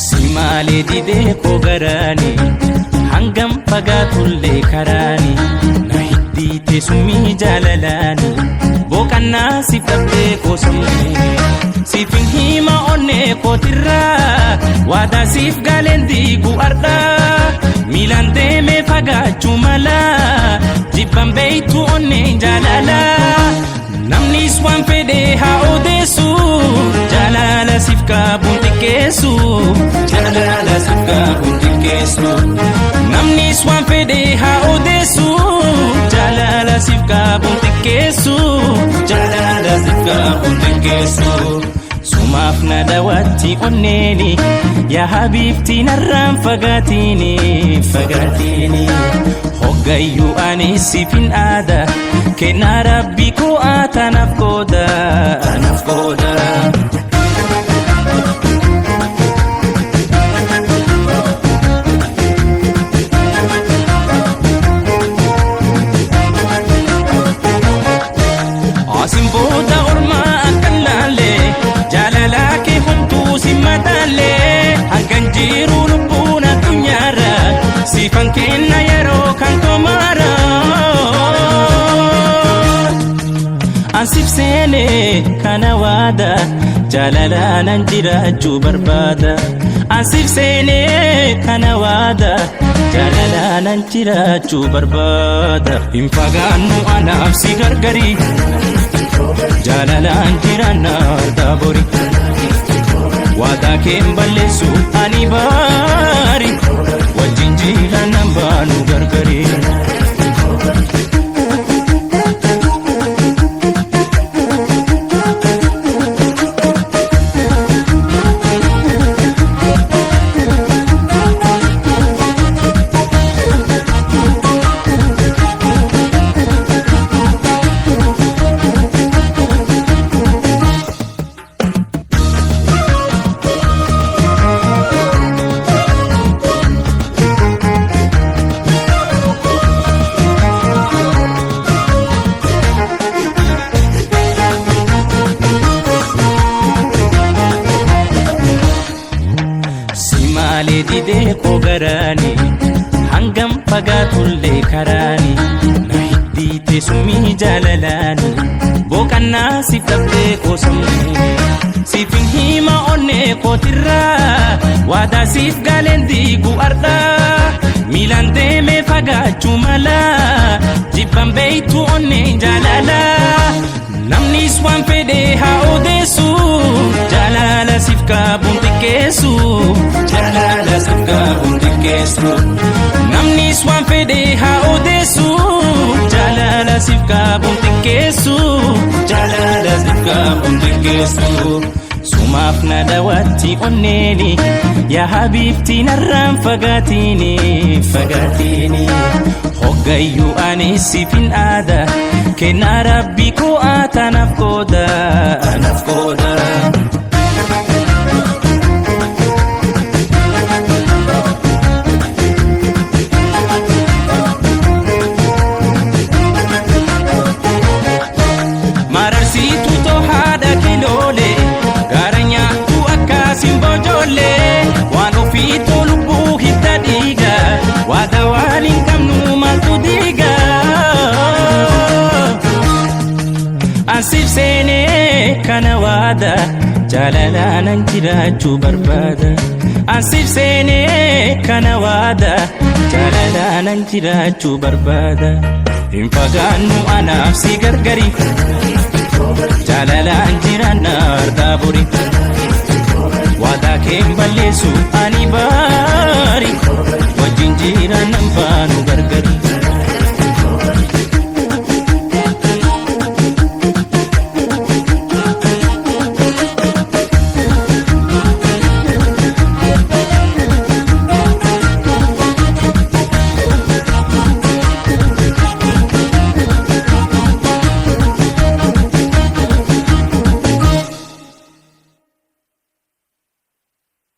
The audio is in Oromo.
Si maalee didee koo garaani hangam fagaatullee karaani na hiddiite summii jaalalaani boqannaa siif dhabdee koo sammuuni siifin hima onnee kootirraa waadaa siif galeen diigu ardhaa miilaan deemee fagaachuu mala jibban beeytu onnee jaalalaa namnis waan fedhe haa odeessu jaalala siif qabuun xiqqeessu jaalala siif qabuun xiqqeessu namnis waan fedhe haa odeessu jaalala siif qabuun xiqqeessu jaalala siif qabuun xiqqeessu. Sumaaf na daawwatti onneeni yaa habiibti narraan fagaatiini fagaatiini hoggayyuu ani siifin aada kennaa rabbi koo atanaaf qooda anaaf qooda. Asin booda ormaa akkan laalle jaalalaa kee homtuu si madaalle hangan jiru lubbuun addunyaarra siifan kenna yeroo kan komaara. Ansiif seene kana waada jaalalaanan jiraachuu barbaada. Ansiif seene kana waada jaalalaanan jiraachuu barbaada. Hin fagaannu anaaf si gargari jaalalaan jiraanna ardaa bori. Waadaa kee hin balleessu ani baari wajjin jiraannan baanu gargari. Si maalee didee koo garaani hangam fagaatullee karaani na hiddiite summii jaalalaani boqannaa siif dhabdee koo sammuuni siifin hima onnee kootirraa waadaa siif galeen diigu ardhaa miilaan deemee fagaachuu mala jibban beeytu onnee jaalalaa namnis waan fedhe haa odeessu jaalala siif qabuun xiqqeessu jaalala siif qabuun xiqqeessu namnis waan fedhe haa odeessu jaalala siif qabuun xiqqeessu jaalala siif qabuun xiqqeessu. Sumaaf na daawwatti onneeni yaa habiibti narraan fagaatiini fagaatiini hoggayyuu ani siifin aada kennaa rabbi koo atanaaf qooda anaaf qooda. Mararsiituu too haadha kiloolee gaara nyaattu akkasiin bojoollee waan ofiituu lubbuu hidda dhiiga waada waan hin qabnu maaltu diiga. Ansiif seenee kana waada jaalalaanan jiraachuu barbaada. Ansiif seenee kana waada jaalalaanan jiraachuu barbaada. Hin fagaannu anaaf si gargari jaalalaan jiraanna ardaa bori. Waadaa kee hin balleessu ani baari wajjin jiraannan baanu.